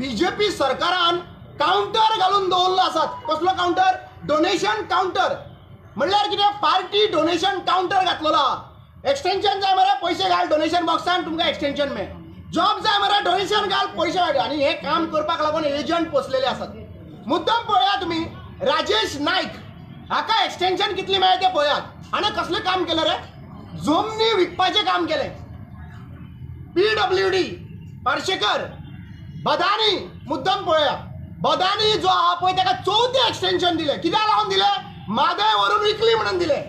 BJP सरकारान counter घालून दवरलो आसात. कसलो कावंटर? Donation counter. म्हणल्यार कितें? पार्टी डोनेशन कावंटर घातलेलो आहा. एक्सटेन्शन जाय मरे, पयशे घाल डोनेशन बॉक्सान, तुमकां एक्सटेन्शन मेळ. जॉब जाय मरे, डोनेशन घाल, पयशे मेळटा. आनी हें काम करपाक लागून एजंट पोसलेले आसात. मुद्दम पळया तुमी, राजेश नायक हाका एक्सटेन्शन कितली मेळ्ळें तें पळयात. आनी कसलें काम केलें रे? जमनी विकपाचें काम केलें. पीडब्ल्यूडी पार्शेकर, बदानी, मुद्दम पळया, बदानी जो आहा पळय ताका चवथें एक्सटेन्शन दिलें. कित्याक लागून दिलें? म्हादय व्हरून विकली म्हणून दिलें.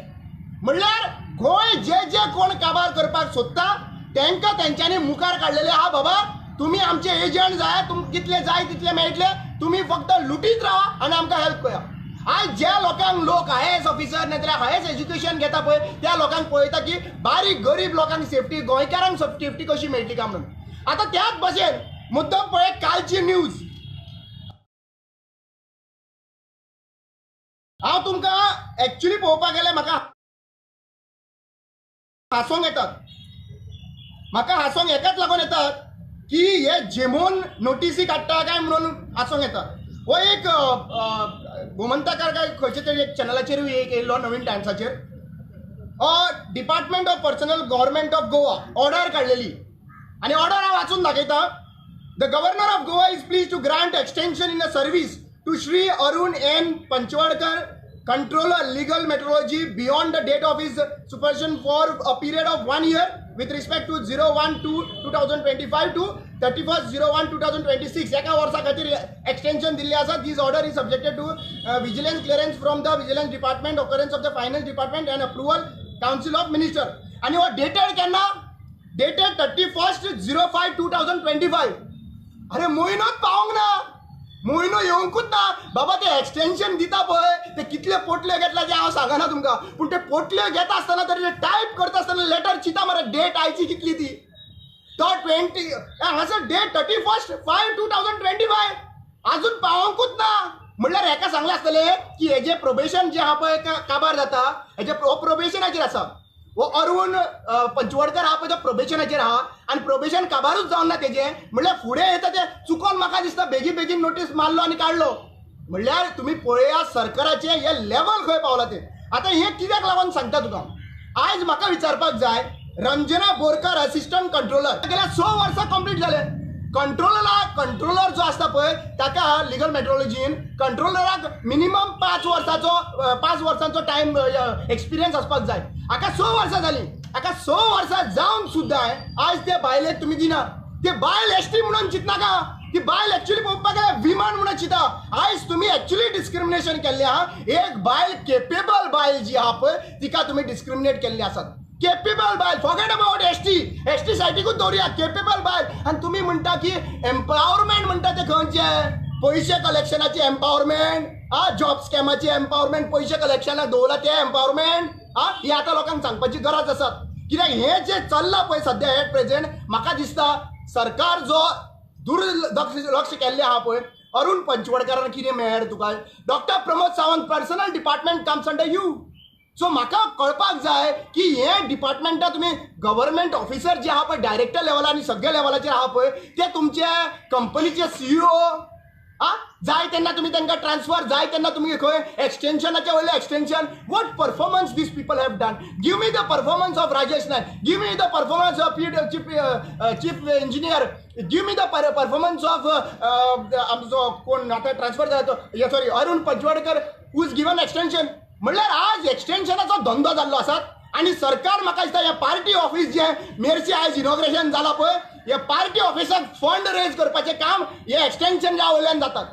म्हणल्यार गोंय जे जे कोण काबार करपाक सोदता तांकां तेंच्यांनी मुखार काडलेले आहा. बाबा तुमी आमचे एजंट जाय, तुमकां कितले जाय तितले मेळटले, तुमी फक्त लुटीत रावा आनी आमकां हेल्प करा. आयज ज्या लोकांक लोक आयएएस ऑफिसर नाजाल्यार हायस्ट एज्युकेशन घेता पळय त्या लोकांक पळयता की बारीक गरीब लोकांक सेफ्टी, गोंयकारांक सेफ्टी कशी मेळटली काय म्हणून. आतां त्याच भशेन मुद्दम पळय कालची न्यूज हांव तुमकां एक्चुली पळोवपाक गेल्यार म्हाका हांसोंक येतात. म्हाका हांसोंक एकाच लागून येतात की हे जेमोन नोटिसी काडटा काय म्हणून हांसोंक येतात. हो एक गोमंतकार काय खंयचे तरी एक चॅनलाचेरूय एक येयल्लो नवीन टायम्साचेर, department of personnel government of Goa order काडलेली आनी ऑर्डर हांव वाचून दाखयता. The governor of Goa is please to grant extension in a service to Shri Arun N Panchwadkar, controller legal metrology, beyond the date of his supervision for a period of 1 year with respect to 01/2/2025 to 31/01/2026. एका वर्सा खातीर extension दिल्लें आसा. This order is subjected to vigilance clearance from the vigilance department, occurrence of the finance department and approval council of minister. आनी हो dated केन्ना? Dated 31/05/2025. अरे म्हयनोच पावोंक ना, म्हयनो येवंकूच ना बाबा. ते एक्सटेन्शन दिता पळय ते कितले पोटल्यो घेतला ते हांव सांगना तुमकां, पूण ते पोटल्यो घेता आसतना तरी ते टायप करता आसतना लेटर चिंता मरे डेट आयची कितली ती. तो 20 हांगासर डेट 31/5/2025 आजून पावोंकूच ना. म्हणल्यार हेका सांगलें आसतलें की हेजें प्रोबेशन जें आहा पळय काबार जाता, हेजें हो प्रोबेशनाचेर आसा. हो अरुण पंचवडकर आहा पळय तो प्रोबेशनाचेर आहा आनी प्रोबेशन काबारूच जावन ना तेजें. म्हणल्यार फुडें येता तें चुकोन म्हाका दिसता बेगीन बेगीन नोटीस मारलो आनी काडलो. म्हणल्यार तुमी पळया सरकाराचें हें लेवल खंय पावलां तें. आतां हें कित्याक लागून सांगता तुका, आयज म्हाका विचारपाक जाय, रंजना बोरकर असिस्टंट कंट्रोलर गेल्या 6 वर्सां कंप्लीट जाले. कंट्रोलर जो आसता पळय ताका लिगल मेट्रोलॉजीन कंट्रोलराक मिनिमम 5 वर्सांचो टायम एक्सपिरियन्स आसपाक जाय. हाका 6 वर्सां जालीं, हाका 6 वर्सां जावन सुद्दां आयज ते बायलेक तुमी दिना. ते बायल एसटी म्हणून चिंतनाका, ती बायल एक्चुली पळोवपाक गेल्यार विमान म्हणून चिंता. आयज तुमी एक्चुली डिस्क्रिमिनेशन केल्लें आहा. एक बायल केपेबल बायल जी आहा पळय तिका तुमी डिस्क्रिमिनेट केल्ली आसात. केपेबल बायल, फॉरगेट अबाउट एसटी, एसटी सायटीकूच दवरुया, केपेबल बायल. आनी तुमी म्हणटा की एम्पावरमेंट म्हणटा ते खंयचें? पयशे कलेक्शनाचें एम्पावरमेंट, आ जॉब स्कॅमाचें एम्पावरमेंट, पयशे कलेक्शनाक दवरला तें एम्पावरमेंट. आ हें आतां लोकांक सांगपाची गरज आसा. कित्याक हें जें चल्लां पळय सद्या एट प्रेजेंट म्हाका दिसता सरकार जो दुर्लक्ष केल्लें आहा पळय. अरुण पंचवडकारान कितें मेळ्ळें तुका? Doctor Pramod Sawant personnel department comes under you. So म्हाका कळपाक जाय की हे डिपार्टमेंटा तुमी गव्हर्मेंट ऑफिसर जे आहा पळय डायरेक्टर लेवलार आनी सगळ्या लेवलाचेर आहा पळय ते तुमचे कंपनीचे सीईओ आ जाय तेन्ना तुमी तांकां ट्रान्सफर, जाय तेन्ना तुमी खंय एक्सटेन्शनाचे वयलें extension. What performance these people have done? Give me the performance of Rajesh Naik, give me the performance of chief engineer, give me the performance of आमचो कोण आतां ट्रान्सफर जाला तो, sorry Arun Panchwadkar who is given extension. म्हणल्यार आज एक्सटेन्शनाचो धंदो जाल्लो आसात. आनी सरकार म्हाका दिसता हें पार्टी ऑफिस जें मेरशे आयज इनॉग्रेशन जालां पळय, हे पार्टी ऑफिसाक फंड रेज करपाचें काम हे एक्सटेन्शनच्या वयल्यान जातात.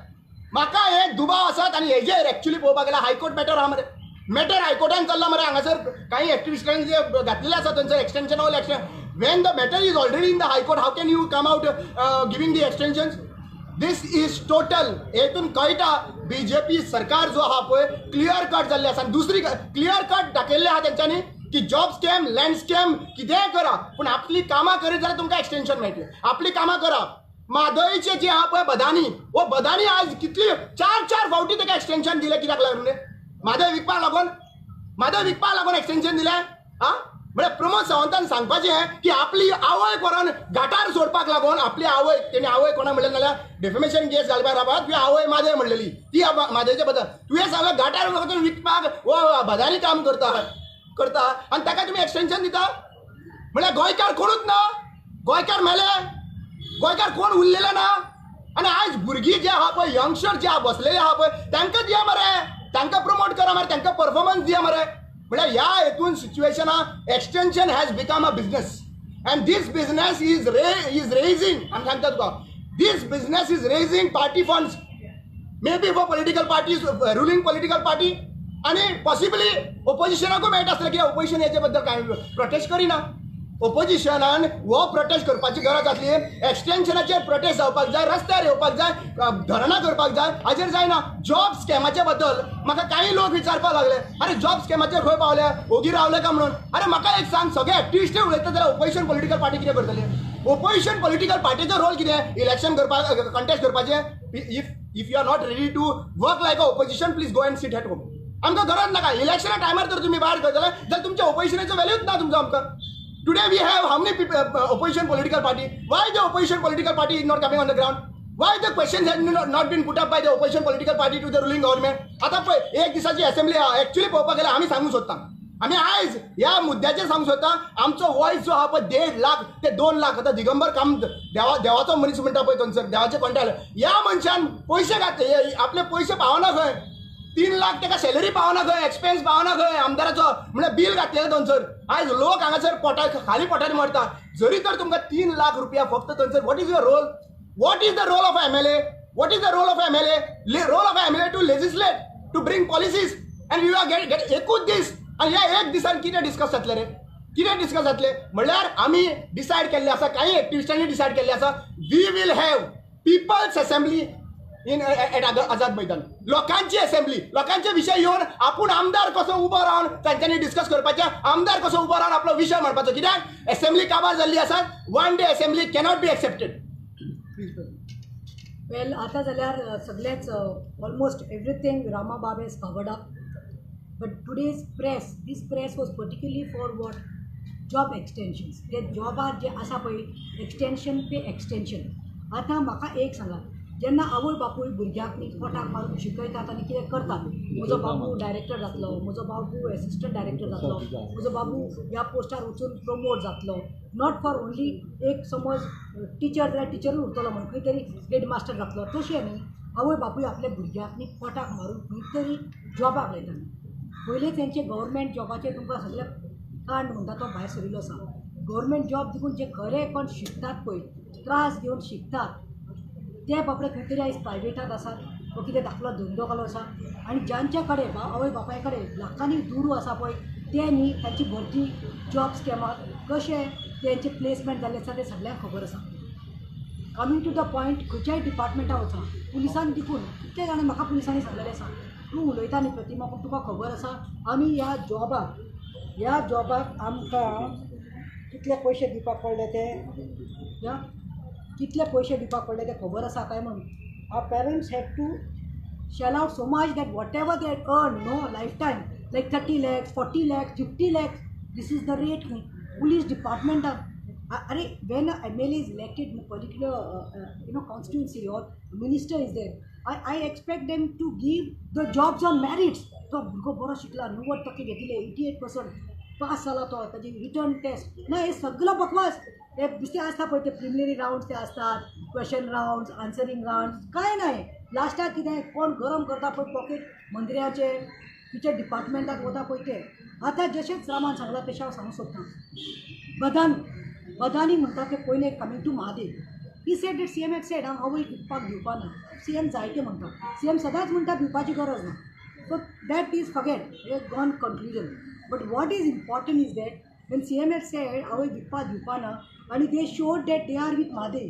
म्हाका हे दुबाव आसात. आनी हेजेर एक्चुली पळोवपाक गेल्यार हायकोर्ट मॅटर आहा मरे, मॅटर हायकोर्टान चल्ला मरे. हांगासर कांय एक्टिविस्टांनी जे घातलेले आसा थंयसर एक्सटेन्शन वयलें extension. When the matter is already in the high court, how can you come out giving the extensions? This is total. हेतून कळटा बीजेपी सरकार जो आहा पळय क्लियर कट जाल्लें आसा. आनी दुसरी क्लियर कट दाखयल्लें आहा तेंच्यांनी की जॉब स्कॅम, लँड स्कॅम कितेंय करा पूण आपली कामां करीत जाल्यार तुमकां एक्सटेन्शन मेळटलें. आपली कामां करा. म्हादयचे जे आहा पळय बदानी, हो बदानी आयज कितली 4-4 फावटी ताका एक्सटेन्शन दिलें. कित्याक लागून? म्हादय विकपाक लागून, म्हादय विकपाक लागून एक्सटेन्शन दिलें. आ म्हळ्यार प्रमोद सावंतान सांगपाचें की आपली आवय व्हरोन गटार सोडपाक लागून आपली आवय, तेणी आवय कोणा म्हणलें जाल्यार डेफेमेशन केस घालपाक रावपाक, तुवें आवय म्हादय म्हणलेली ती म्हादयच्या बद्दल तुवें सांगलें गटार वचून विकपाक हो बदानी काम करता करता आनी ताका तुमी एक्सटेंशन दिता. म्हळ्यार गोंयकार कोणूच ना, गोंयकार मेले, गोंयकार कोण उरलेले ना. आनी आयज भुरगीं जे आहा पळय, यंगस्टर जे आहा बसलेले आहा पळय, तांकां दिया मरे, तांकां प्रमोट करा मरे, तांकां परफॉर्मन्स दिया मरे. म्हळ्यार ह्या हेतून सिच्युएशना extension has become a business and this business is raising. आमी सांगता तुका, this business is raising party funds, maybe for political parties, ruling political party, आनी पॉसिबली ओपोजिशनाकूय मेळटा आसतलें. कित्याक ओपोजिशन हेचे बद्दल कांय प्रोटेस्ट करिना. ओपोजिशनान हो प्रोटेस्ट करपाची गरज आसली. एक्सटेंशनाचेर प्रोटेस्ट जावपाक जाय, रस्त्यार येवपाक जाय, धरणां करपाक जाय, हाजेर जायना. जॉब स्कॅमाच्या बद्दल म्हाका कांय लोक विचारपाक लागले, अरे जॉब स्कॅमाचेर खंय पावले, ओगी रावले काय म्हणून. अरे म्हाका एक सांग, सगळे एक्टिविस्टूय उलयता जाल्यार ओपोजिशन पॉलिटिकल पार्टी कितें करतली? ओपोजिशन पॉलिटिकल पार्टीचो रोल कितें? इलेक्शन करपाक, कंटेस्ट करपाचें? If you are not ready to work like a opposition, please go and sit at home. आमकां गरज नाका. इलेक्शना टायमार जर तुमी भायर करतले जाल्यार तुमच्या ओपोजिशनाचो व्हॅल्यूच ना तुमचो आमकां. Today we have how many people, opposition political party? Why the opposition political party is not coming on the ground? Why the questions have not been put up by the opposition political party to the ruling government? आतां पळय एक दिसाची assembly आहा. Actually पळोवपाक गेल्यार आमी सांगूंक सोदता, आमी आयज ह्या मुद्द्याचेर सांगूंक सोदता, आमचो वॉयस जो आहा पळय 1.5 लाख ते 2 लाख. आतां दिगंबर कामत देवाचो मनीस म्हणटा पळय थंयसर, देवाचे कोणटा ह्या मनशान पयशे घातले, आपले पयशे पावना खंय, 3 लाख ताका सॅलरी पावना खंय, एक्सपेन्स पावना खंय आमदाराचो, म्हळ्यार बील घातलेलें थंयसर. आयज लोक हांगासर पोटा खाली पोटार मरता. जरी तर तुमकां 3 लाख रुपया फक्त थंयसर, what is your role? What is the role of MLA? What is the role of MLA? Role of MLA to legislate, to bring policies, and you are get एकूच दीस. आनी ह्या एक दिसान कितें डिस्कस जातलें रे? कितें डिस्कस जातलें? म्हणल्यार आमी डिसायड केल्लें आसा, कांय एक्टिविस्टांनी डिसायड केल्लें आसा, we will have people's assembly in at Azad Maidan. लोकांची असेंब्ली, लोकांचे विशय येवन आपूण आमदार कसो उबो रावन तांच्यांनी डिस्कस करपाचें, आमदार कसो उबो रावन आपलो विशय मांडपाचो. कित्याक असेंब्ली काबार जाल्ली आसा. One day assembly cannot be accepted. Well, आतां जाल्यार सगळेच almost everything Rama Bab has covered up. But today's press, this press was particularly for what? Job extensions. ते जॉबार जे आसा पळय एक्सटेंशन पे एक्सटेंशन. आतां म्हाका एक सांगात, जेन्ना आवय बापूय भुरग्याक न्ही पोटाक मारून शिकयतात आनी कितें करतात, म्हजो बाबू डायरेक्टर जातलो, म्हजो बाबू एसिस्टंट डायरेक्टर जातलो, म्हजो बाबू ह्या पोस्टार वचून प्रमोट जातलो, not for only एक समज टिचर जाल्यार टिचरूय उरतलो म्हण खंय तरी हेडमास्टर जातलो, तशें न्ही आवय बापूय आपल्या भुरग्याक न्ही पोटाक मारून खंय तरी जॉबाक लायतात. पयलीं तेंचे गव्हर्मेंट जॉबाचेर तुमकां सगळें कांड म्हणटा तो भायर सरिल्लो आसा. गव्हर्मेंट जॉब देखून जे खरे कोण शिकतात पळय, त्रास घेवन शिकतात, ते बापडे खंय तरी आयज प्रायवेटाक आसात वो कितें धाकलो धंदो घालो आसा. आनी जांच्या कडेन आवय बापाय कडेन लाखांनी दुडू आसा पळय, ते न्ही तांची भरती जॉब स्कॅमाक कशें तेंचें प्लेसमेंट जाल्लें आसा तें सगळ्यांक खबर आसा. कमींग टू the point, खंयच्याय डिपार्टमेंटाक वचा, पुलिसान देखून कितले जाणां म्हाका पुलिसांनी सांगलेलें आसा, तूं उलयता न्ही प्रतिमा, पूण तुका खबर आसा आमी ह्या जॉबाक आमकां कितले पयशे दिवपाक पडले ते, या कितले पयशे दिवपाक पडले ते खबर आसा काय म्हणून. Our parents had to shell out so much that whatever they had earn no life time, like 30 lakhs, 40 lakhs, 50 lakhs, this is the rate खंय पुलीस डिपार्टमेंटाक. अरे when a MLA is elected in particular you know constituency or minister is there, I expect them to give the jobs on merits. तो भुरगो बरो शिकला, 90% घेतिल्ले, 88% pass जाला तो, ताजी रिटर्न टेस्ट ना, हे सगळो बकवास. हे दुसरे आसता पळय ते प्रिलिमिनरी रावंड्स ते आसतात, क्वेश्चन रावंड्स, आन्सरींग रावंड्स, कांय ना. लास्टाक कितें कोण गरम करता पळय पॉकेट मंत्र्याचे, तिच्या डिपार्टमेंटाक वता पळय ते. आतां जशेंच रामान सांगलां तशें हांव सांगूंक सोदतां. बदानी म्हणटा ते पयलें coming to Mhadei, he said that CM had said हांव आवय विकपाक दिवपा ना. सीएम जायते म्हणटा, सीएम सदांच म्हणटा दिवपाची गरज ना. So that is forget, a gone conclusion. But what is important is that when CM had said आवय विकपाक दिवपा ना, आनी they showed that they are with Mhadei,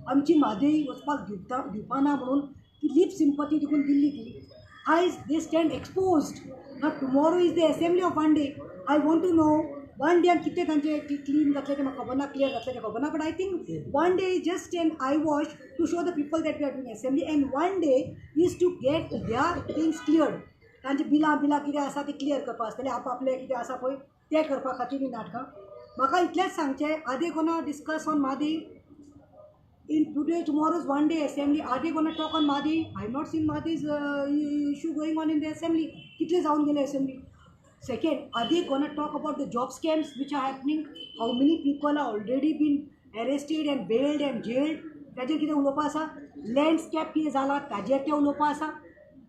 आमची म्हादय वचपाक दिवपा ना म्हणून ती लीप सिंपती देखून दिल्ली ती. आयज they stand exposed. Now tomorrow is the assembly of one day. I want to know one day कितें तांचें क्लीन जातलें तें म्हाका खबर ना, क्लियर जातलें तें खबर ना, but I think one day is just an eye wash to show the people that we are doing assembly, and one day is to get their things cleared. तांचे बिलां बिलां कितें आसा तें क्लियर करपाक आसतलें, आपआपलें कितें आसा पळय तें करपा खातीर ही नाटकां. म्हाका इतलेंच सांगचें, are they gonna discuss on Mhadei in today, tomorrow's one day assembly? Are they gonna talk on Mhadei? I have not seen Mhadei's issue going on in the assembly. कितले जावन गेले assembly. Second, are they gonna talk about the job scams which are happening? How many people are already been arrested and bailed and jailed? ताजेर कितें उलोवपा आसा? Landscape कितें जाला ताजेर तें उलोवपा आसा?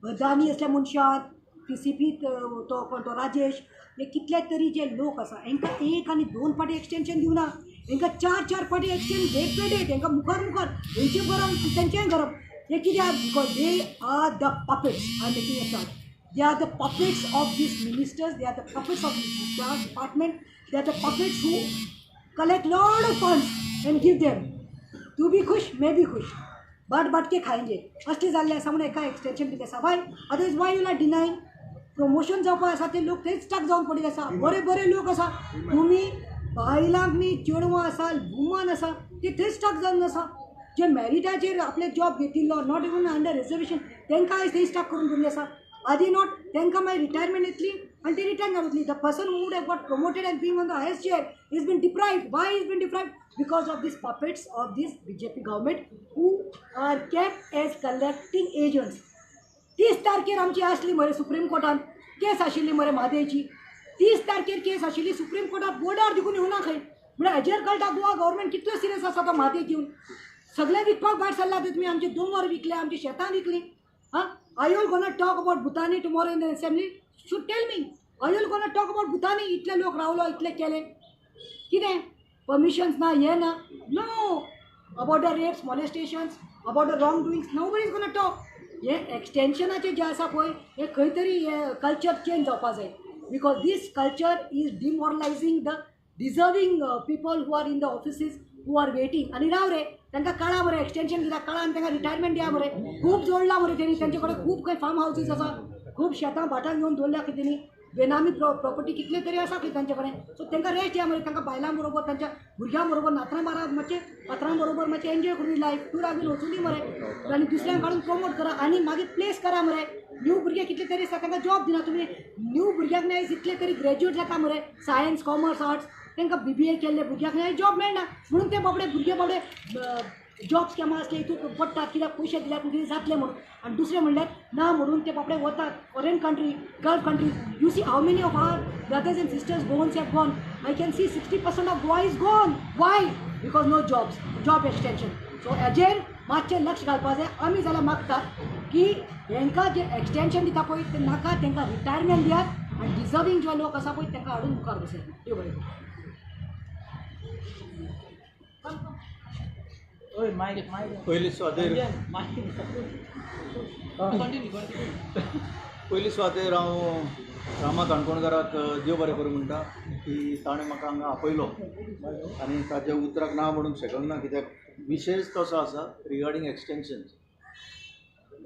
अदानी असल्या मनशान टीसीपी तो कोण तो राजेश, हे कितले तरी जे लोक आसा हेंकां एक आनी दोन फावटी एक्सटेंशन दिवना, हेंकां चार चार फावटी एक्सटेंड डेट टू डेट, हेंकां मुखार मुखार हेंचें गरम तेंचेंय गरम. हें कित्याक? Because they are the puppets. I making a charge. They are the puppets of these ministers, they are the puppets of this department, they are the puppets who collect lot of funds and give them. तूं भी खुश, मैं भी खुश, बाट बाट K खाएंगे. असलें जाल्लें आसा म्हणून एका एक्सटेंशन दिलें आसा. Why otherwise why you are denying? Promotion जावपा आसा ते लोक थंयच स्टक जावन पडिल्ले आसा. बरे बरे लोक आसा, तुमी बायलांक न्ही चेडवां आसा, वुमन आसा, ते थंय स्टक जावन आसा. जे मॅरिटाचेर आपले जॉब घेतिल्लो, not even under reservation, तांकां आयज थंय स्टक करून दवरिल्लें आसा. आदी not तांकां मागीर रिटायरमेंट येतली आनी ती रिटायर जावन वतली. The person who would have got promoted and being on the highest chair is been deprived. Why is been deprived? Because of this puppets of this BJP government who are kept as collecting agents. 30 तारखेर आमची आसली मरे supreme कोर्टान केस आशिल्ली मरे म्हादयची. 30 तारखेर केस आशिल्ली supreme कोर्टात, बोर्डार देखून येवना खंय. म्हळ्यार हेजेर कळटा गोवा गव्हर्मेंट कितलो सिरियस आसा तो म्हादय घेवन. सगळें विकपाक भायर सरला ते तुमी. आमचे दोंगर विकले, आमची शेतां विकली. आं, are you gonna talk about Bhutani tomorrow in the assembly? Should tell me, are you gonna talk about Bhutani? इतले लोक रावलो, इतले केले, कितें परमिशन्स ना, हें ना. No about the rapes, molestations, about the wrong doings, nobody is gonna talk. हें एक्सटेंशनाचें जें आसा पळय, हें खंय तरी हें कल्चर चेंज जावपा जाय. Because this culture is demoralising the deserving people who are in the offices, who are waiting. आनी राव रे, तांकां कळा मरे एक्सटेंशन कित्याक कळा आनी तांकां रिटायरमेंट दिया मरे. खूब जोडलां मरे तेणी, तेंचे कडेन खूब खंय फार्म हावजीस आसा, खूब शेतां भाटां घेवन दवरल्या खंय तेणी, बेनामी प्रॉपर्टी कितले तरी आसा खंय तांचे कडेन. सो तांकां रेस्ट दिया मरे, तांकां बायलां बरोबर, तांच्या भुरग्यां बरोबर, नातरां बारा मातशें पात्रां बरोबर मातशें एन्जॉय करूं लायफ. टुराक बीन वचूं दी मरे आनी दुसऱ्यांक काडून प्रमोट करा आनी मागीर प्लेस करा मरे. न्यू भुरगे कितले तरी आसा तांकां जॉब दिना तुमी. न्यू भुरग्यांक न्हय इतले तरी ग्रॅज्युएट जाता मरे, सायन्स कॉमर्स आर्ट्स, तांकां बीबीए केल्ले भुरग्यांक न्हय जॉब मेळना म्हणून ते बाबडे भुरगे बाबडे जॉब स्कॅमा आसले हितून पडटात, कित्याक पयशे दिल्यार कितें जातलें म्हणून. आनी दुसरें म्हणल्यार ना म्हणून ते बाबडे वतात foreign country, gulf countries. You see how many of our brothers and sisters Goans have gone. I can see 60% of Goa is gone. Why? Because no jobs, job extension. So हेजेर मातशें लक्ष घालपा जाय. आमी जाल्यार मागतात की हेंकां जें एक्सटेंशन दिता पळय तें नाका, तांकां रिटायरमेंट दियात आनी डिजर्वींग जे लोक आसा पळय तांकां हाडून मुखार बसयात. देव बरें करूं. पयली सुवातेर पयली सुवातेर हांव रामा काणकोणकाराक देव बरें करूं म्हणटा की ताणें म्हाका हांगा आपयलो आनी ताच्या उतराक ना म्हणूंक शकना, कित्याक विशयच तसो आसा regarding extension.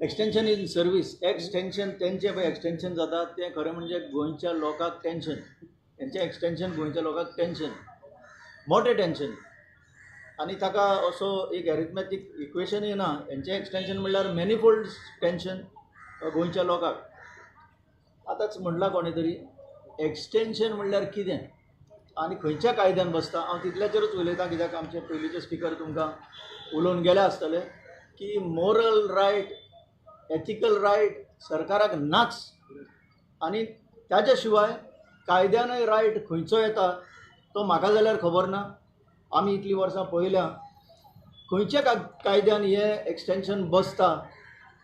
Extension in service, extension तेंचें पळय एक्सटेंशन जाता तें खरें म्हणजे गोंयच्या लोकांक टेंशन, तेंचें एक्सटेंशन गोंयच्या लोकांक टेंशन, मोटें टेंशन. आनी ताका असो एक एरिथमॅटीक इक्वेशन येना. हेंचें एक्सटेंशन म्हणल्यार मॅनिफोल्ड टेंशन गोंयच्या लोकांक. आतांच म्हणलां कोणें तरी एक्सटेंशन म्हणल्यार कितें आनी खंयच्या कायद्यान बसता, हांव तितल्याचेरूच उलयतां कित्याक आमचे पयलींचे स्पिकर तुमकां उलोवन गेले आसतले की मोरल रायट, एथिकल रायट सरकाराक नाच आनी ताच्या शिवाय कायद्यानय रायट खंयचो येता तो म्हाका जाल्यार खबर ना. आमी इतलीं वर्सां पळयल्या खंयच्या कायद्यान हें एक्सटेंशन बसता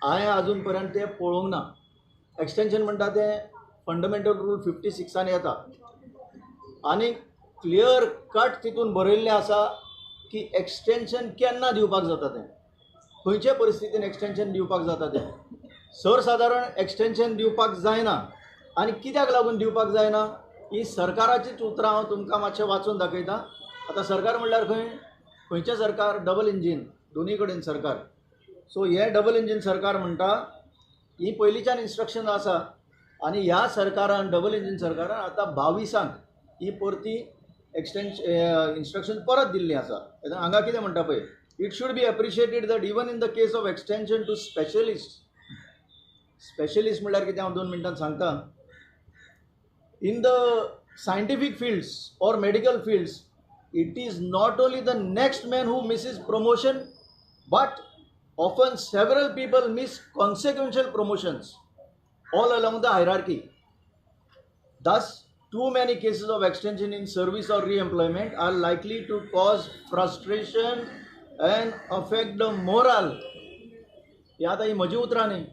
हांवें आजून पर्यंत तें पळोवंक ना. एक्सटेंशन म्हणटा तें फंडमेंटल रूल 56 येता आनी क्लियर कट तितून बरयल्लें आसा की एक्सटेंशन केन्ना दिवपाक जाता तें, खंयचे परिस्थितीन एक्सटेंशन दिवपाक जाता तें. सरसादारण एक्सटेंशन दिवपाक जायना आनी कित्याक लागून दिवपाक जायना ही सरकाराचीच उतरां हांव तुमकां मातशें वाचून दाखयतां. आतां सरकार म्हणल्यार खंय खंयचें सरकार, डबल इंजीन, दोनूय कडेन सरकार. सो हें डबल इंजीन सरकार म्हणटा ही पयलींच्यान इन्स्ट्रक्शन आसा आनी ह्या सरकारान, डबल इंजीन सरकारान आतां 22 ही परती इन्स्ट्रक्शन परत दिल्ली आसा. हांगा कितें म्हणटा पळय, it should be appreciated that even in the case of extension to specialist. Specialist म्हणल्यार कितें हांव 2 मिनटान सांगता. In the Scientific fields or medical fields, it is not only the next man who misses promotion, but often several people miss consequential promotions all along the hierarchy. Thus, too many cases of extension in service or re-employment are likely to cause frustration and affect the morale. ही आतां ही म्हजी उतरां न्ही,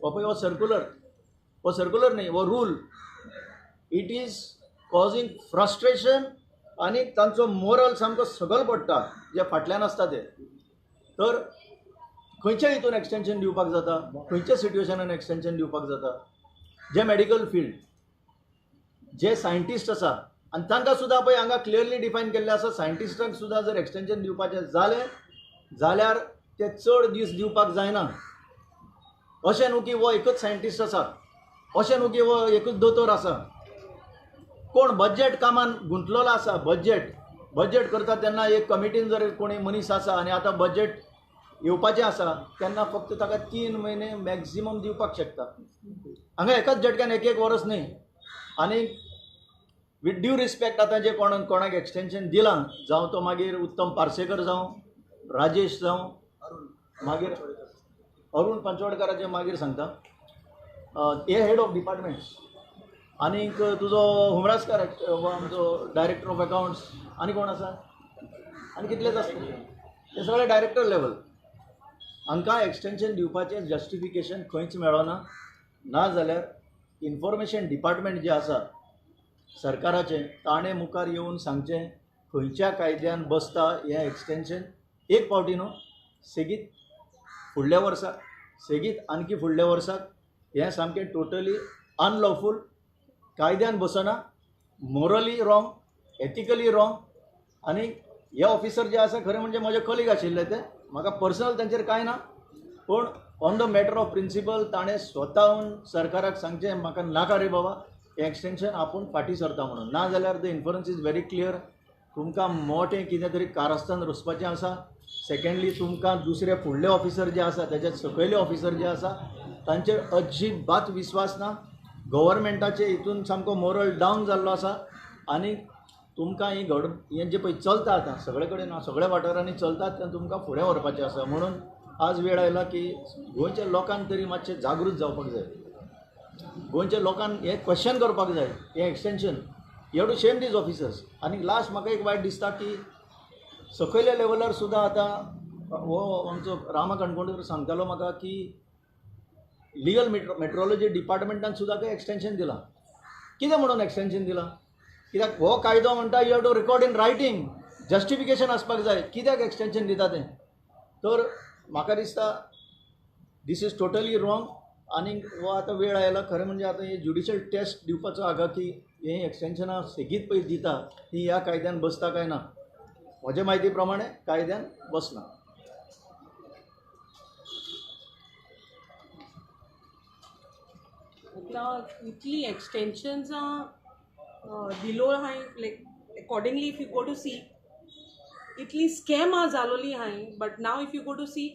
हो पळय हो circular, हो circular न्ही, हो rule. It is causing frustration आनी तांचो मोरल सामको सकयल पडटा जे फाटल्यान आसता ते. तर खंयच्या हितून एक्सटेंशन दिवपाक जाता, खंयच्या सिट्युएशनान एक्सटेंशन दिवपाक जाता? जे मेडिकल फिल्ड, जे सायंटिस्ट आसा आनी तांकां सुद्दां पळय हांगा क्लियरली डिफायन केल्लें आसा, सायंटिस्टांक सुद्दां जर एक्सटेंशन दिवपाचें जालें जाल्यार ते चड दीस दिवपाक जायना. अशें न्हू की हो एकूच सायंटिस्ट आसा, अशें न्हू की हो एकूच दोतोर आसा. कोण बजट कामान गुंतलेलो आसा, बजट बजट करता तेन्ना एक कमिटीन जर कोणी मनीस आसा आनी आतां बजट येवपाचें आसा तेन्ना फक्त ताका 3 म्हयने मॅक्झिमम दिवपाक शकता. हांगा एकाच झटक्यान एक एक वरस न्ही. आनी विथ ड्यू रिस्पेक्ट आतां जे कोणाक कोणाक एक्सटेंशन दिलां, जावं तो मागीर उत्तम पार्सेकर जावं, राजेश जावं, मागीर अरुण पंचवाडकाराचें मागीर सांगता, हे हेड ऑफ डिपार्टमेंट्स, आनीक तुजो हुमराजकार आमचो डायरेक्टर ऑफ अकावंट्स, आनी कोण आसा, आनी कितलेच आसता, ते सगळे डायरेक्टर लेवल. हांकां एक्सटेंशन दिवपाचें जस्टिफिकेशन खंयच मेळना. ना जाल्यार इन्फॉर्मेशन डिपार्टमेंट जें आसा सरकाराचें, ताणें मुखार येवन सांगचें खंयच्या कायद्यान बसता हें एक्सटेंशन. एक फावटी न्हू, सेगीत फुडल्या वर्साक, सेगीत आणखी फुडल्या वर्साक, हें सामकें टोटली अनलॉफूल, कायद्यान बसना, मोरली रॉंग, एथिकली रॉंग. आनी हे ऑफिसर जे आसा खरें म्हणजे म्हजे कलीग आशिल्ले ते, म्हाका पर्सनल तांचेर कांय ना, पूण on the matter of principle ताणें स्वताहून सरकाराक सांगचें म्हाका नाका रे बाबा हें एक्सटेंशन, आपूण फाटीं सरता म्हणून. ना जाल्यार the inference is very clear, तुमकां मोटें कितें तरी कारस्थान रचपाचें आसा. सेकेंडली, तुमकां दुसरे फुडले ऑफिसर जे आसा, तेच्या सकयले ऑफिसर जे आसा तांचेर अजिबात विस्वास ना. गव्हर्मेंटाचे हितून सामको मोरल डावन जाल्लो आसा. आनी तुमकां ही घड हें जें पळय चलता आतां सगळे कडेन, सगळ्या वाठारांनी चलता, तें तुमकां फुडें व्हरपाचें आसा. म्हणून आज वेळ आयला की गोंयच्या लोकांक तरी मातशें जागृत जावपाक जाय. गोंयच्या लोकांक हें क्वेश्चन करपाक जाय, हें extension. You have to shame these officers. आनी लास्ट म्हाका एक वायट दिसता की सकयल्या लेवलार सुद्दां आतां हो आमचो रामा काणकोणकर सांगतालो म्हाका की लिगल मेट्रोलॉजी डिपार्टमेंटान सुद्दां खंय एक्सटेंशन दिलां. कितें म्हणून एक्सटेंशन दिलां? कित्याक हो कायदो म्हणटा you have to record in writing, justification आसपाक जाय कित्याक एक्सटेंशन दिता तें. तर म्हाका दिसता this is totally wrong. आनी हो आतां वेळ आयला खरें म्हणजे आतां हे ज्युडिशियल टेस्ट दिवपाचो हांगा की हे एक्सटेंशनां सेगीत पळय दिता ती ह्या कायद्यान बसता काय ना. म्हजे म्हायती प्रमाणे कायद्यान बसना. इतली एक्सटेंशन्सां दिलो हांवें, like accordingly if you go to see इतली स्कॅम जालोली हांवें, but now if you go to see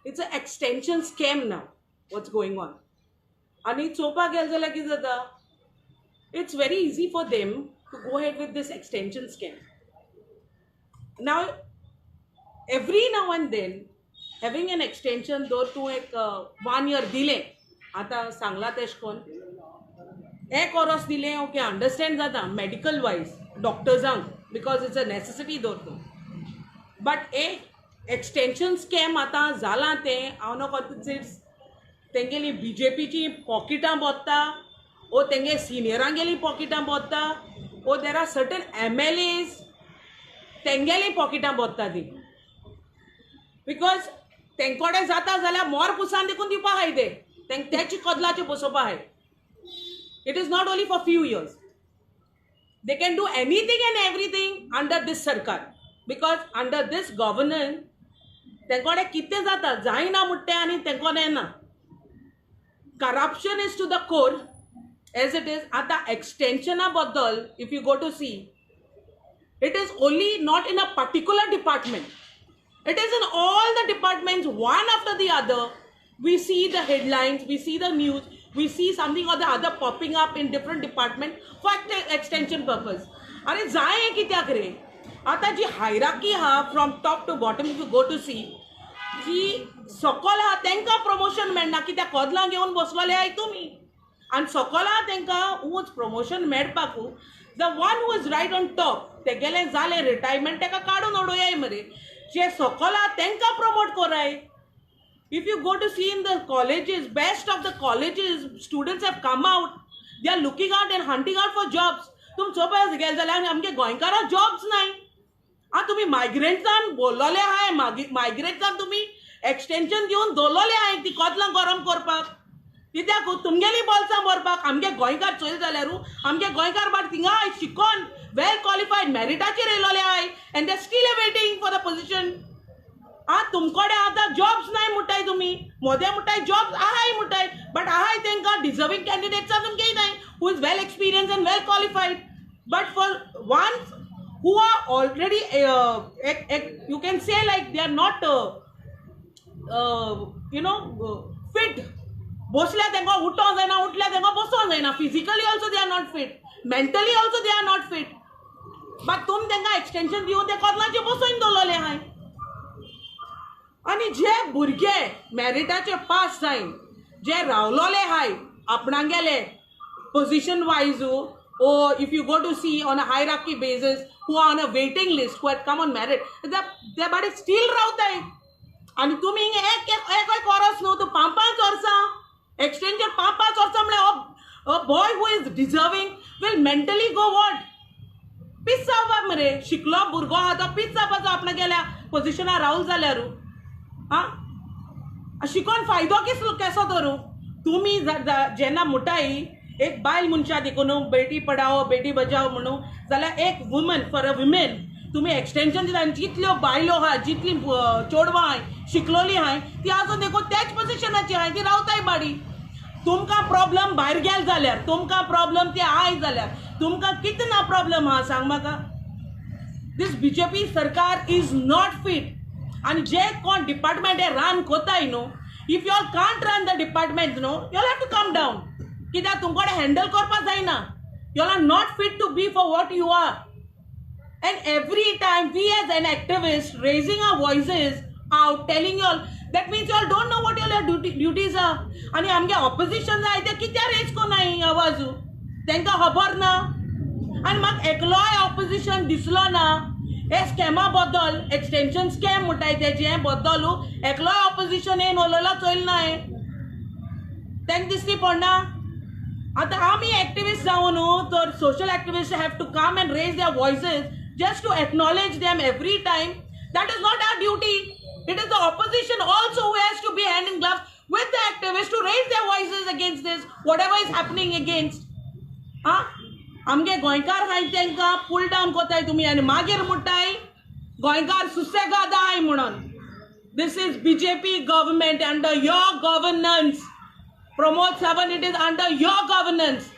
it's a extension scam now what's going on. आनी चोवपाक गेले जाल्यार कितें जाता, it's very easy for them to go ahead with this extension scam. Now every now and then having an extension, दर तूं एक 1 year दिलें, आतां सांगलां तेश कोन्न एक वरस दिलें, ओके अंडरस्टँड जाता मेडिकल वायज डॉक्टर्सांक, because it's a necessity दर तूं. बट एक एक्सटेंशन स्कॅम आतां जालां तें हांव नको तेंगेली बी जे पीची पॉकेटां बोत्ता, ओ तेंगे सिनियरांगेली पॉकेटां बोत्ता, ओ there are certain M L As तेंगेली पॉकेटां बोत्ता ती, because तेंकोडे जाता जाल्यार मोर पुसान देखून दिवपा आहाय ते, तेंचे कदलाचे बसोवपा आहाय. It is not only for few years, they can do anything and everything under this sarkar, because under this governance तेंकोडे कितें जाता जायना म्हणटा आनी तेंकोन येना. Corruption is to the core as it is. आतां एक्सटेंशना बद्दल if you go to see, it is only not in a particular department, it is in all the departments, one after the other. We see the headlines, we see the news, we see something or the other popping up in different department for extension purpose. अरे जाय कित्याक रे? आतां जी hierarchy आहा from top to bottom if you go to see की सकल आहा तांकां प्रमोशन मेळना कित्याक कदलां घेवन बसलोले आहाय तुमी आनी सकल आहा तांकां ऊंच promotion मेळपाकू the one who is right on top तेगेलें जालें रिटायरमेंट ताका काडून उडोयाय मरे, जे सकल आहा तांकां प्रमोट कराय. If you go to see in the colleges, best of the colleges, students have come out. They are looking out and hunting out for jobs. तुम चोवपाक गेले जाल्यार आमगे गोंयकारांक जॉब्स नाय. आं तुमी मायग्रंट्सान बोल्लोले आहाय, मायग्रंट्सान तुमी एक्सटेंशन दिवन दवरलोले आहाय ती कदलां गरम करपाक. कित्याक तुमगेलीं बोल्सां भरपाक. आमगे गोंयकार चोयले जाल्यारू आमगे गोंयकार बाट थिंगा आहाय शिकोन वेल क्वॉलिफायड मॅरिटाचेर येयलोले आहाय and they still waiting for the position. आं तुमकडे आतां जॉब्स नाय म्हणटाय तुमी, मोदे म्हणटाय जॉब्स आहाय म्हणटाय, बट आहाय तांकां डिजर्वींग कॅन्डिडेट्सां तुमगे नाय who is well experience and well qualified. But for ones who are already you can say like they are not you know fit. बसल्या तांकां उठोंक जायना, उठल्या तांकां बसोंक जायना. Physically also they are not fit, mentally also they are not fit. But तुमी तांकां extension दिवन ते कदलांचेर बसोवन दवरलेले आहाय. आनी जे भुरगे मॅरिटाचे पास जायन जे रावलोले आहाय आपणागेले position wise or if you go to see on a hierarchy basis who are on a waiting list who had come on merit, ते बाडे स्टील रावताय. आनी तुमी हिंगा एक एक वरस न्हू, तूं 5-5 वर्सां एक्सटेंशन 5-5 वर्सां म्हळ्यार a boy who is deserving will mentally go what पीस जावपाक मरे. शिकलो भुरगो आहा तो पीस जावपाचो आपणागेल्या पोजिशनार रावलो जाल्यारू. आं शिकोन फायदो किसलो केसो तर तुमी जेन्ना म्हणटाय एक बायल मनशा देखून बेटी पढाओ बेटी बचाओ म्हणून जाल्यार एक वुमन फॉर अ वुमेन तुमी एक्सटेंशन दिता. आनी जितल्यो बायलो आहा जितली चेडवां आहाय शिकलोली आहाय ती आजून देखून त्याच पोजिशनाची आहाय, ती रावताय बाडी. तुमकां प्रॉब्लम भायर गेल जाल्यार तुमकां प्रॉब्लम ते आहाय जाल्यार तुमकां कितें ना प्रॉब्लम आहा सांग म्हाका. दीस बीजेपी सरकार is not fit. आनी जे कोण डिपार्टमेंट हे रन कोताय न्हू, if you all can't run the department न्हू, you all have to come down. कित्याक तुमकडे हँडल करपाक जायना. You all are not fit to be for what you are. And every time we as an activist raising our voices out telling you all, that means you all don't know what your duties are. आनी आमगे opposition जाय ते कित्याक rays कोनाय आवाजू, तांकां खबर ना. आनी म्हाका एकलोय ऑपोजिशन दिसलो ना हे स्कॅमा बद्दल, एक्सटेंशन स्कॅम म्हणटाय तेजें बद्दल एकलोय ऑपोजिशन येवन उलयलो चोयलो ना हांवें, तांकां दिसली पडना. आतां आमी एक्टिविस्ट जावन न्हू तर social activist have to come and raise their voices just to acknowledge them every time. That is not our duty. It is the opposition also who has to be hand in glove with the activist to raise their voices against this whatever is happening against. आं आमगे गोंयकार हाय तांकां पूल down कोताय तुमी आनी मागीर म्हणटाय गोंयकार सुसेगाद आहाय म्हणून. This is BJP government under your governance. Pramod Sawant, it is under your governance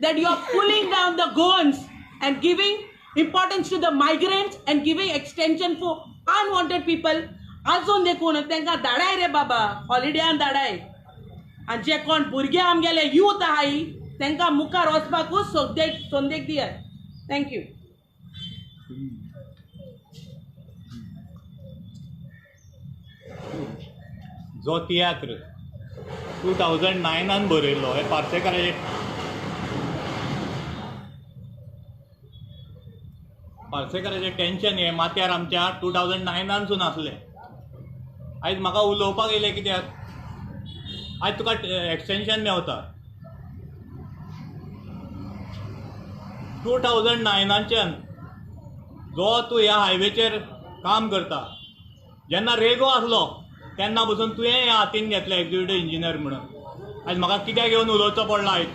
that you are pulling down the Goans and giving importance to the migrants and giving extension for unwanted people. आजून देखून तांकां धाडाय रे बाबा, हॉलिडेयान धाडाय. आनी जे कोण भुरगे आमगेले youth आहाय तांकां मुखार वचपाकूच संदेक दियात. Thank you. जो तियात्र 2009 बरयल्लो हे पार्सेकाराचे पार्सेकाराचें टेंशन हें माथ्यार आमच्या 2009 आसलें. आयज म्हाका उलोवपाक येयलें कित्याक आयज तुका एक्सटेंशन मेवता. 2009 जो तूं ह्या हायवेचेर काम करता, जेन्ना रेगो आसलो तेन्ना पसून तुवें ह्या हातीन घेतलें एक्झिक्युटीव इंजिनियर म्हणून. आयज म्हाका कित्याक येवन उलोवचो पडलो आयज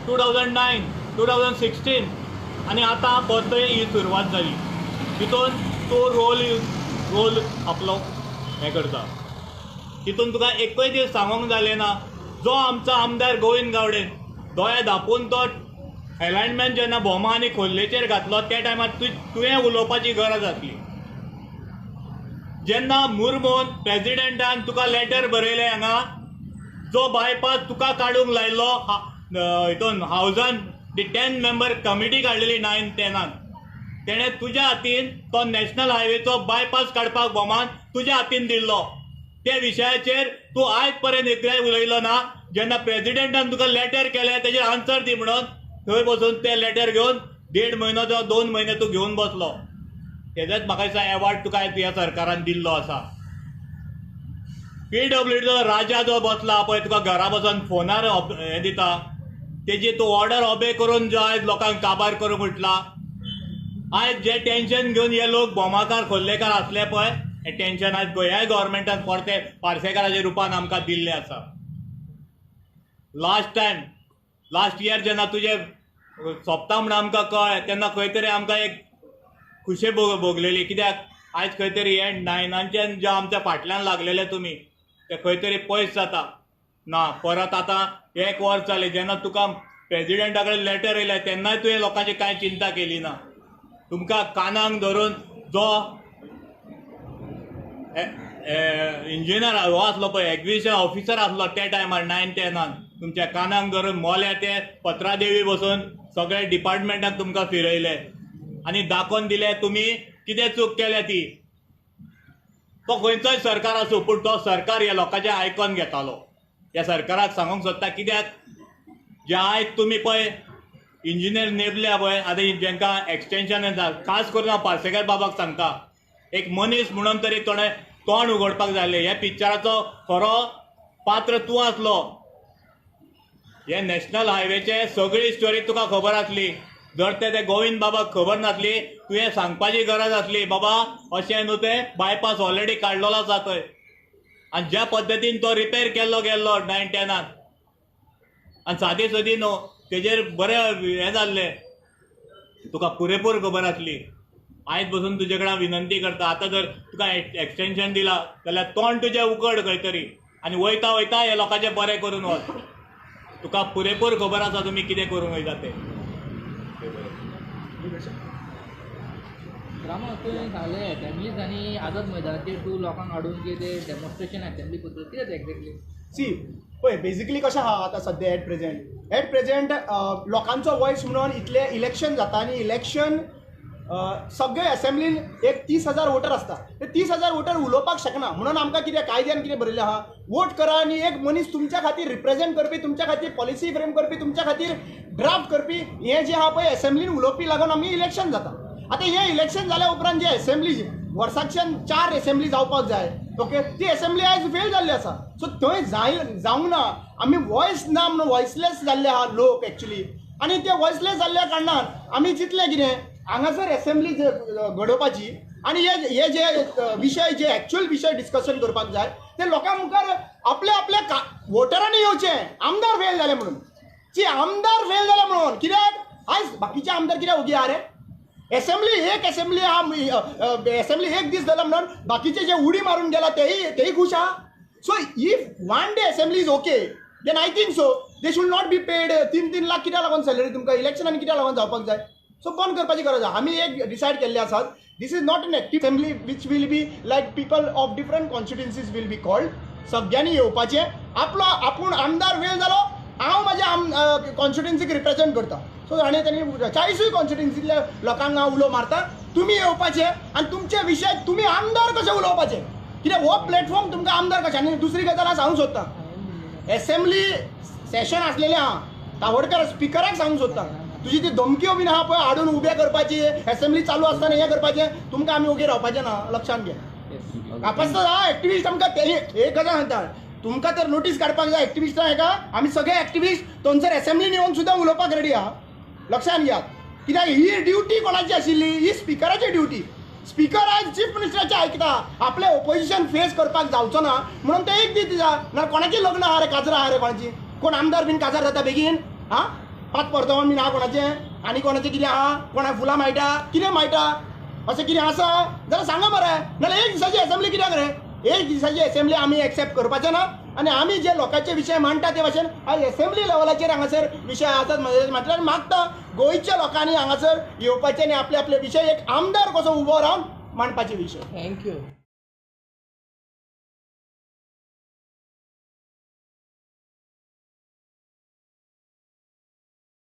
2009 2016 आनी आतां परतय ही सुरवात जाली. तितून तूं रोल रोल आपलो हें करता. तितून तुका एकूय दीस सांगूंक जालें ना. जो आमचो आमदार गोविंद गावडे दोळे धांपून तो एलायनमेंट जेन्ना भोमा आनी खोल्लेचेर घातलो त्या टायमार तुवें उलोवपाची गरज आसली. जेन्ना मुर्मून प्रेजिडेंटान तुका लेटर बरयलें हांगा जो बायपास तुका काडूंक लायलो हितून हावजान 10 मेंबर कमिटी काडलेली 9-10 तेणें तुज्या हातीन तो नॅशनल हायवेचो बायपास काडपाक भोमान तुज्या हातीन दिल्लो. त्या विशयाचेर तूं आयज पर्यंत एकदाय उलयलो ना. जेन्ना प्रेजिडेंटान तुका लेटर केलें तेजेर आन्सर दी म्हणून थंय बसून ते लेटर घेवन 1.5 म्हयनो जावं 2 म्हयने तूं घेवन बसलो. तेजेच म्हाका दिसता एवॉर्ड तुका ह्या सरकारान दिल्लो आसा. पीडब्ल्यूडीचो राजा जो बसला पळय तुका घरा बसून फोनार हें दिता, तेजी तूं ऑर्डर ऑबे करून जो आयज लोकांक काबार करूंक उठला. आयज जे टेंशन घेवन हे लोक भोमाकार खोर्लेकार आसले पळय, हें टेंशन आयज ह्या गव्हर्मेंटान परते पार्सेकाराच्या रुपान आमकां दिल्लें आसा. लास्ट टायम लास्ट इयर जेन्ना तुजें सोंपता म्हूण आमकां कळ्ळें तेन्ना खंय तरी आमकां एक खुशी भोगलेली, कित्याक आयज खंय तरी हे 9 जे आमच्या फाटल्यान लागलेले तुमी ते खंय तरी पयस जाता ना. परत आतां 1 वर्स जालें जेन्ना तुका प्रेजिडेंटा कडेन लेटर येयलें तेन्नाय तुवें लोकांची कांय चिंता केली ना. तुमकां कानाक धरून जो इंजिनियर हो आसलो पळय, एक्विजिशन ऑफिसर आसलो त्या टायमार 9-10 तुमच्या कानाक धरून मोल्या ते पत्रादेवी बसून सगळे डिपार्टमेंटाक तुमकां फिरयले आनी दाखोवन दिले तुमी कितें चूक केल्या ती. तो खंयचोय सरकार आसूं पूण तो सरकार ह्या लोकांचें आयकोन घेतालो. ह्या सरकाराक सांगूंक सोदता कित्याक जे आयज तुमी पळय इंजिनियर नेमल्या पळय आतां जेंकां एक्सटेंशन येता, खास करून हांव पार्सेकर बाबाक सांगता, एक मनीस म्हणून तरी तोणें तोंड उगडपाक जाय. ह्या पिक्चराचो खरो पात्र तूं आसलो. हे नॅशनल हायवेचे सगळी स्टोरी तुका खबर आसली. जर ते गोविंद बाबाक खबर नासली तुवें सांगपाची गरज आसली बाबा अशें न्हू तें बायपास ऑलरेडी काडलेलो आसा थंय आनी ज्या पद्दतीन तो रिपेर केल्लो गेल्लो 9-10 आनी सादी सादी न्हू तेजेर बरें हें जाल्लें, तुका पुरेपूर खबर आसली. आयज बसून तुजे कडेन हांव विनंती करता, आतां जर तुका एक्सटेंशन दिलां जाल्यार तोंड तुजें उगड खंय तरी आनी वयता वयता हे लोकांचें बरें करून वच. तुका पुरेपूर खबर आसा तुमी कितें करूंक वयता तें. रामा, तुवें सांगलें एसेंब्लीज आनी आझाद मैदानाचेर तूं लोकांक हाडून की ते डेमॉन्स्ट्रेशन एसेंब्ली करतलो, कितें तें एक्झॅक्टली? सी पळय बेजिकली कशें आहा आतां सद्या एट प्रेझेंट लोकांचो वॉयस म्हणून इतलें इलेक्शन जाता आनी इलेक्शन सगळे एसेंब्लीन एक 30,000 वोटर आसता, ते 30,000 वोटर उलोवपाक शकना म्हणून आमकां कितें कायद्यान कितें बरयलें आहा, वोट करा आनी एक मनीस तुमच्या खातीर रिप्रेझेंट करपी, तुमच्या खातीर पॉलिसी फ्रेम करपी, तुमच्या खातीर ड्राफ्ट करपी, हें जें आहा पळय एसेंब्लीन उलोवपी लागून आमी इलेक्शन जाता. आतां हें इलेक्शन जाल्या उपरांत जे एसेंब्ली वर्साच्यान 4 एसेंब्ली जावपाक जाय, ओके, ती एसेंब्ली आयज फेल जाल्ली आसा. सो थंय जावंक ना, आमी वॉयस ना म्हणून वॉयसलेस जाल्ले आहा लोक एक्चुली. आनी ते वॉयसलेस जाल्ल्या कारणान आमी चिंतलें कितें हांगासर एसेंब्ली घडोवपाची आनी हे जे विशय जे एक्चुअल विशय डिस्कशन करपाक जाय ते लोकां मुखार आपल्या आपल्या वोटरांनी येवचें. आमदार फेल जाले म्हणून, सी आमदार फेल जाले म्हणून कित्याक आयज बाकीचे आमदार कित्याक ओगी आहा रे? एसेंब्ली एक एसेंब्ली आहा, एसेंब्ली एक दीस जाला म्हणून बाकीचे जे उडी मारून गेला तेय खूश आहा. So if one day assembly is okay then I think so they should not be paid 3-3 lakh कित्याक लागून सॅलरी तुमकां इलेक्शनान कित्याक लागून जावपाक जाय? सो बंद करपाची गरज आहा. आमी एक डिसायड केल्ले आसात, this is not an active assembly which will be like people of different constituencies will be called. सगळ्यांनी येवपाचें, आपलो आपूण आमदार फेल जालो, हांव म्हाज्या कॉन्स्टिट्युएन्सीक रिप्रेझेंट करता. सो आनी तेणी 40 कॉन्स्टिट्युएन्सींतल्या लोकांक हांव उलो मारता, तुमी येवपाचें आनी तुमचे विशय तुमी आमदार कशें उलोवपाचें, कित्याक हो प्लॅटफॉर्म तुमकां आमदार कशें. आनी दुसरी गजाल हांव सांगूंक सोदतां, एसेंब्ली सेशन आसलेलें आहा, तावडकर स्पिकराक सांगूंक सोदता, तुजी ती धमक्यो बीन आहा पळय हाडून उबे करपाची, एसेंब्ली चालू आसतना हें करपाचें, तुमकां आमी ओगी रावपाचें ना, लक्षांत घे. कापस्त आहा एक्टिविस्ट आमकां एक गजाल सांगता, तुमकां तर नोटीस काडपाक जाय एक्टिविस्टां हेका, आमी सगळे एक्टिविस्ट थंयसर एसेंब्लीन येवन सुद्दां उलोवपाक रेडी आहा, लक्षांत घेयात. कित्याक ही ड्युटी कोणाची आशिल्ली, ही स्पिकराची ड्युटी. स्पिकर आयज चीफ मिनिस्टराचें आयकता, आपलें ओपोजिशन फेस करपाक जावचो ना म्हणून ते एक दीस दिता. ना कोणाचें लग्न आहा रे, काजरां आहा रे कोणाची, कोण आमदार बीन काजार जाता बेगीन? आं 5 परतवन बीन आहा कोणाचें, आनी कोणाचें कितें आहा, कोणाक फुलां मेळटा, कितें मेळटा, अशें कितें आसा जाल्यार सांगा मरे. नाल्यार एक दिसाची एसेंब्ली कित्याक रे? एक दिसाची एसेंब्ली आमी एक्सेप्ट करपाचें ना आनी आमी जे लोकांचे विशय मांडटा ते भाशेन आयज एसेंब्ली लेवलाचेर हांगासर विशय आसात म्हटल्यार मागता गोंयच्या लोकांनी हांगासर येवपाचें आनी आपले आपले विशय एक आमदार कसो उबो रावन मांडपाचे विशय. Thank you.